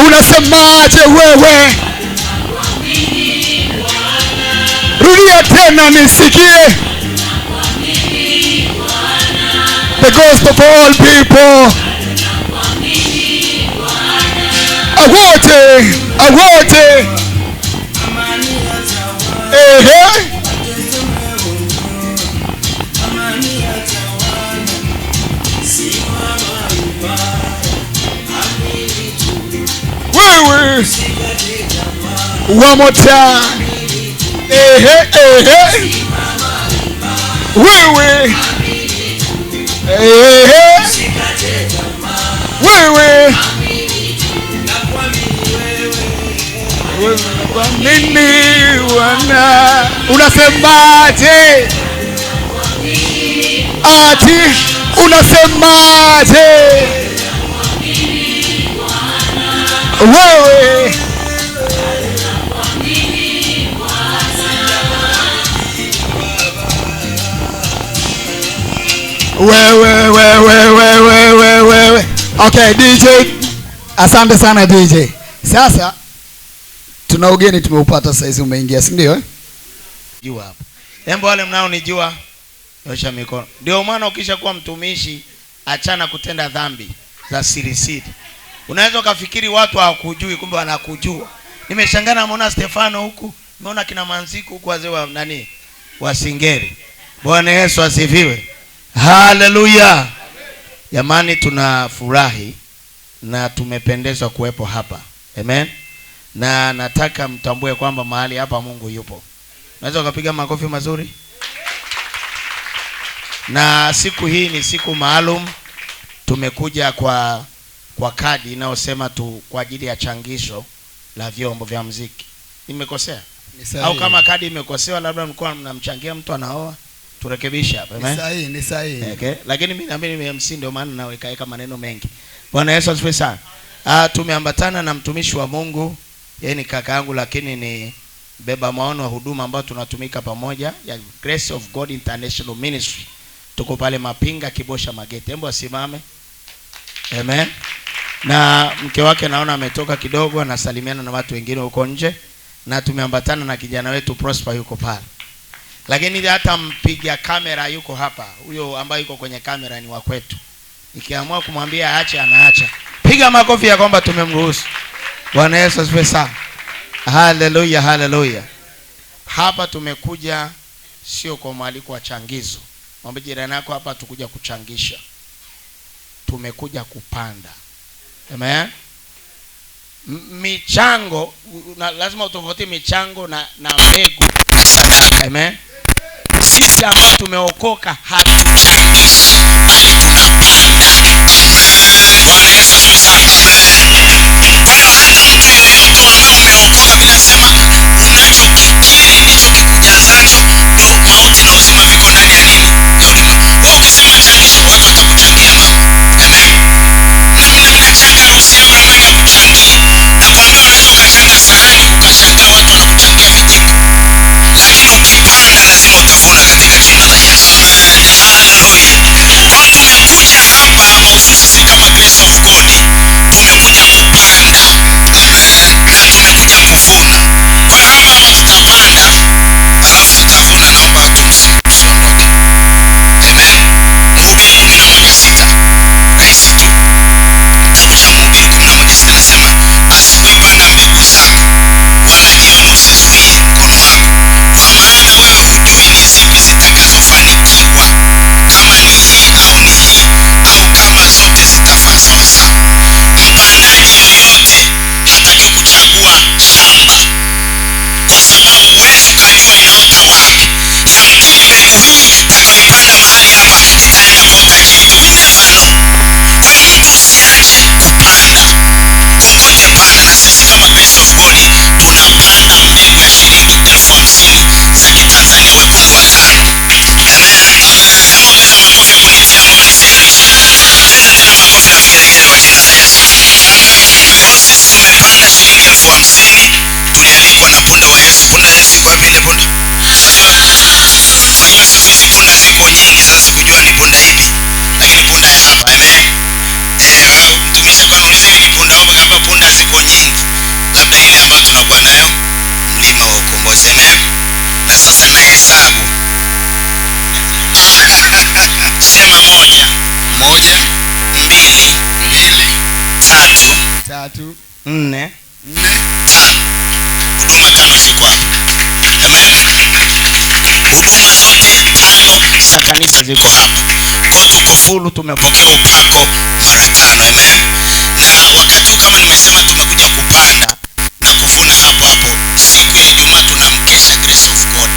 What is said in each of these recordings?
Unasemaje wewe? Rudia tena nisikie. The gospel for all people. Awote, awote. Ehe. Wewe. One more time. Ehe, ehe. Wewe. Ehe. Wewe. Nini wana unasemaje? Ati unasemaje? Wewe. Wewe wewe wewe wewe. Okay, DJ. Asante sana DJ. Sasa tuna ugeni tumeupata saizi umeingia, si ndio eh? Jua hapo. Hebu wale mnaonijua nyosha mikono. Ndio maana ukishakuwa mtumishi achana kutenda dhambi za siri siri. Unaweza ukafikiri watu hawakujui, kumbe wanakujua. Nimeshangaa namuona Stefano huku, nimeona kina Manziku huku, wazee wa nani? Wa Singeli. Bwana Yesu asifiwe. Haleluya. Jamani, tunafurahi na tumependezwa kuwepo hapa. Amen. Na nataka mtambue kwamba mahali hapa Mungu yupo. Unaweza ukapiga makofi mazuri? Na siku hii ni siku maalum. Tumekuja kwa kadi inayosema tu kwa ajili ya changisho la vyombo vya muziki. Nimekosea? Au kama kadi imekosewa labda mlikuwa mnamchangia mtu anaoa, turekebishe hapa. Amen. Ni sahihi, ni sahihi. Okay. Lakini mimi naamini ni MC ndio maana naweka maneno mengi. Bwana Yesu asifiwe sana. Tumeambatana na mtumishi wa Mungu. Yeye ni kaka yangu lakini ni beba maono wa huduma ambayo tunatumika pamoja ya Grace of God International Ministry. Tuko pale Mapinga Kibosha Magete. Hebu asimame. Amen. Na mke wake naona ametoka kidogo anasalimiana na watu wengine huko nje, na tumeambatana na kijana wetu Prosper yuko pale. Lakini hata mpiga kamera yuko hapa. Huyo ambaye yuko kwenye kamera ni wa kwetu. Nikiamua kumwambia aache anaacha. Piga makofi ya kwamba tumemruhusu. Bwana Yesu asifiwe sana. Haleluya, haleluya. Hapa tumekuja sio kwa mwaliko wa changizo. Mwambie jirani yako hapa tukuja kuchangisha. Tumekuja kupanda. Amen. Michango na, lazima utofauti michango na mbegu na sadaka. Amen. Sisi ambao tumeokoka hatuchangishi bali tunapanda. Bwana Yesu asifiwe sana. Kwa hiyo hata mtu yeyote ambaye umeokoka, bila sema unachokikiri ndicho kikujazacho, ndio mauti na uzima viko ndani ya nini? Ya ulimi. Wewe ukisema changisha, watu watakuchangia mama. Amen. Na mimi nachanga harusi yangu na mimi nakuchangia. Na kuambia unaweza ukachanga sahani ukashangaa watu wanakuchangia vijiko. Lakini ukipanda lazima utavuna katika jina la Yesu. Amen. Hallelujah. 1 2 3 3 4 4 5. Huduma 5 ziko hapa. Amen. Huduma zote 5 za kanisa ziko hapa. Kwa tuko fulu, tumepokea upako mara 5. Amen. Na wakati huu kama nimesema, tumekuja kupanda na kuvuna hapo hapo. Siku ya Ijumaa tunamkesha Grace of God.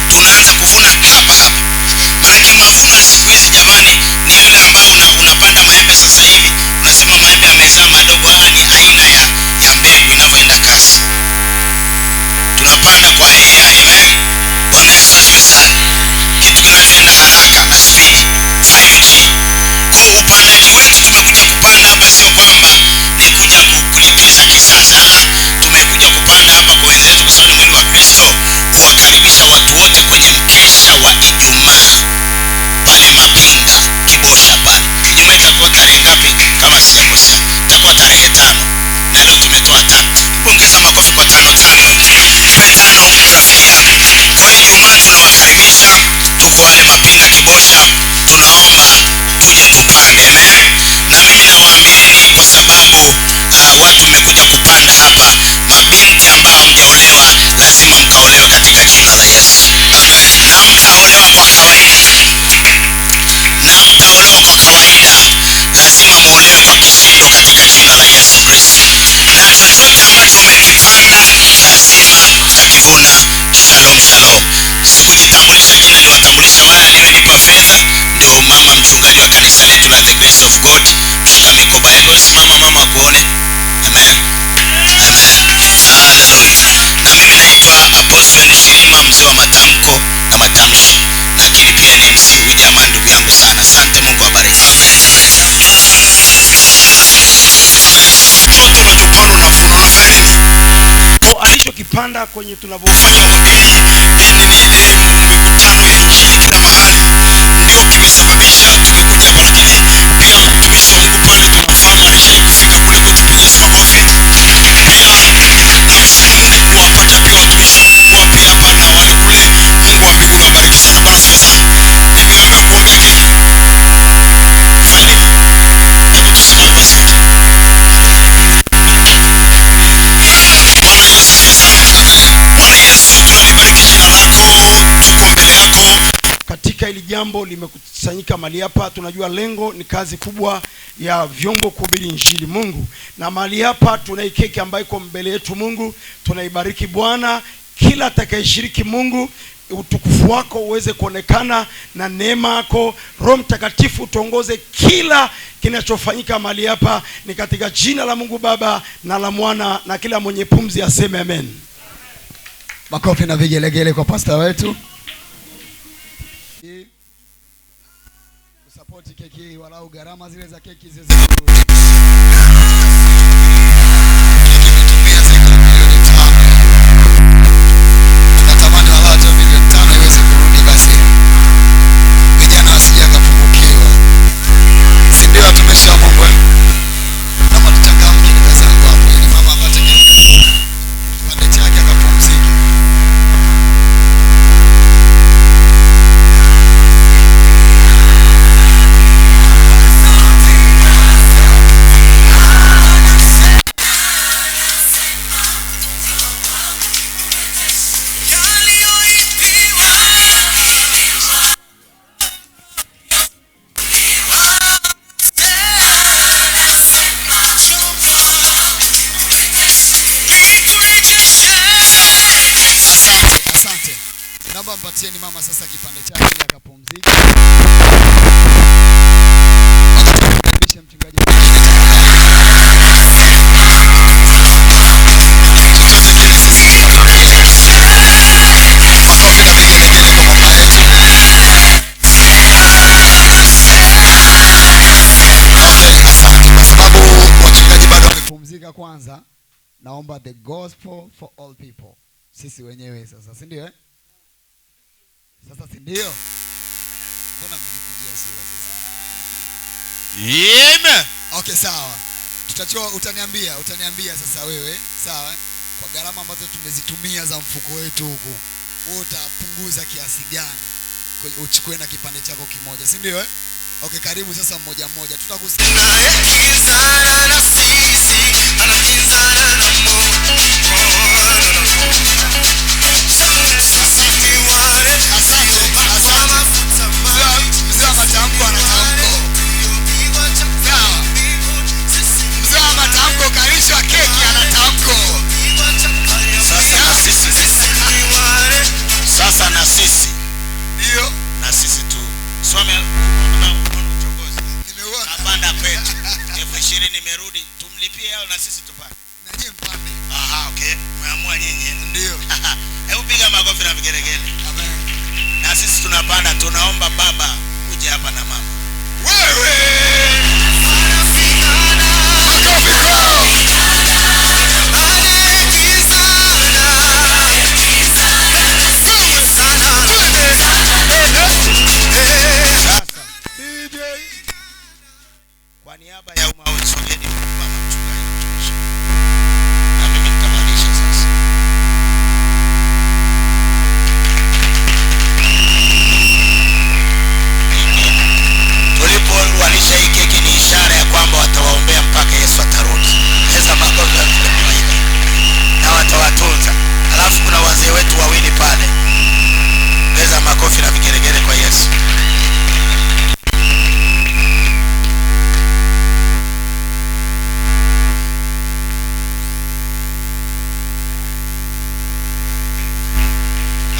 Tunaanza kuvuna hapa hapa. Maana mavuno ya siku hizi jamani ni yule ambao unapanda maembe sasa hivi, unasema maembe yamezaa madogo. Ni aina ya mbegu inavyoenda kasi. Tunapanda kwa AI. Amen. Bwana Yesu asifiwe sana. Kitu kinachoenda haraka na speed 5G. Kwa upandaji wetu tumekuja kupanda hapa, sio kwamba ni kuja kulipiza kisasi. Tumekuja kupanda hapa kwa wenzetu kwa sababu ni mwili wa Kristo, kuwakaribisha watu wote kwenye mkesha wa Ijumaa pale Mapinga Kibosha pale. Ijumaa itakuwa tarehe ngapi kama sijakosea? Itakuwa tarehe 5. Na leo tumetoa 5. Ongeza makofi kwa 5 5. Mpe 5 rafiki yako. Kwa Ijumaa tunawakaribisha, tuko wale Mapinga Kibosha, tunaomba tuje tupande. Amen. Na mimi nawaambieni kwa sababu watu mmekuja kupanda hapa, mabinti ambao hamjaolewa lazima mkaolewe katika jina la Yesu. Amen. Na mtaolewa kwa kawaida. Na mtaolewa kwa kawaida. Lazima muolewe kwa kishindo katika jina la Yesu Kristo. Na chochote ambacho umekipanda lazima utakivuna. Shalom shalom. Sikujitambulisha jina, niliwatambulisha wale aliyenipa fedha, ndio mama mchungaji wa kanisa letu la The Grace of God, mshika mikoba yake. Simama mama kuone. Amen. Amen. Hallelujah. Na mimi naitwa Apostle Henry Shirima, mzee wa matamko na matamshi, lakini pia ni MC. Huyu jamaa ndugu yangu sana. Asante, Mungu awabariki. Amen. Amen. Chochote unachopanda unavuna. Unafanya nini? Alichokipanda kwenye tunavyofanya nini mikutano ya injili kila mahali, ndio kimesababisha tumekuja hapa. Lakini pia mtumishi wa Mungu pale tunamfahamu, alishawahi kufika kule kwetu, piga Yesu makofi. Pia namshukuru Mungu kuwapata pia watumishi wa Mungu pia hapa na wale kule. Mungu wa mbinguni awabariki sana. Bwana asifiwe sana. Ni vingapi wa kuombea keki? Tufanye nini? Hebu tusimame basi wote. Bwana Yesu asifiwe sana. Amen. Bwana Yesu, tunalibariki jina lako, tuko mbele yako katika hili jambo limekusanyika mahali hapa. Tunajua lengo ni kazi kubwa ya vyombo kuhubiri injili Mungu, na mahali hapa tuna keki ambayo iko mbele yetu Mungu, tunaibariki Bwana. Kila atakayeshiriki Mungu, utukufu wako uweze kuonekana na neema yako. Roho Mtakatifu tuongoze kila kinachofanyika mahali hapa, ni katika jina la Mungu Baba na la Mwana na kila mwenye pumzi aseme amen. Makofi na vigelegele kwa pastor wetu. Kusapoti keki walau gharama zile za keki ziweze kurudi. Keki imetumia zaidi ya milioni 5. Tunatamani walau hata milioni 5 iweze kurudi, basi vijana wasije wakapungukiwa. Si ndio watumishi wa Mungu? Naomba tuchangamke dada zangu hapo ili mama apate kipande chake akapumzike. Asante, asante. Naomba mpatieni mama sasa kipande chake ili akapumzike. Wakati tunakaribisha mchungaji mwingine tafadhali. Chochote kile sisi tutapokea. Makofi na vigelegele kwa mama yetu. Okay, asante. Kwa sababu wachungaji bado wamepumzika kwanza, naomba the gospel for all people. Sisi wenyewe sasa, si ndio eh? Sasa si ndio? Mbona mmenikunjia sura sasa? Amen. Okay, sawa. Tutachua, utaniambia sasa wewe, sawa? Kwa gharama ambazo tumezitumia za mfuko wetu huku, wewe utapunguza kiasi gani? Uchukue na kipande chako kimoja, si ndio eh? Okay, karibu sasa mmoja mmoja. Tutakusikia. Asante, asante. Mzee wa matamko ana tamko. Sawa. Mzee wa matamko kalishwa keki ana tamko. Sasa na sisi. Ndio. Na sisi tu. Swame uchokozi. Nimeuona. Napanda kwetu. 20,000 nimerudi, tumlipie au na sisi tupande? Na nyinyi mpande. Aha, okay. Mmeamua nyinyi. Ndio. Hebu piga makofi na vigelegele. Amen. Na sisi tunapanda, tunaomba baba uje hapa na mama. Wewe. Makofi kwao. Sasa kwa niaba ya umma sogeni mama mchungaji na mtumishi. Na mimi nitamalisha sasa. Tulipowalisha hii keki ni ishara ya kwamba watawaombea mpaka Yesu atarudi. Pesa makofi na watawatunza. Alafu kuna wazee wetu wawili pale. Pesa makofi na vigelegele kwa Yesu.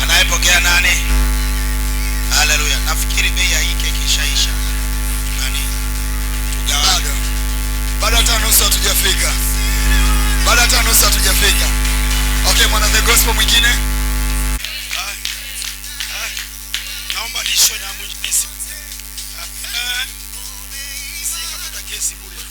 Anayepokea nani? Haleluya. Nafikiri bei ya hii keki ishaisha. Nani? Tugawane. Bado hata nusu hatujafika. Bado hata nusu hatujafika. Okay, mwana the gospel mwingine. Naomba nishwe na mwinjilisti. Nisije kapata kesi bure.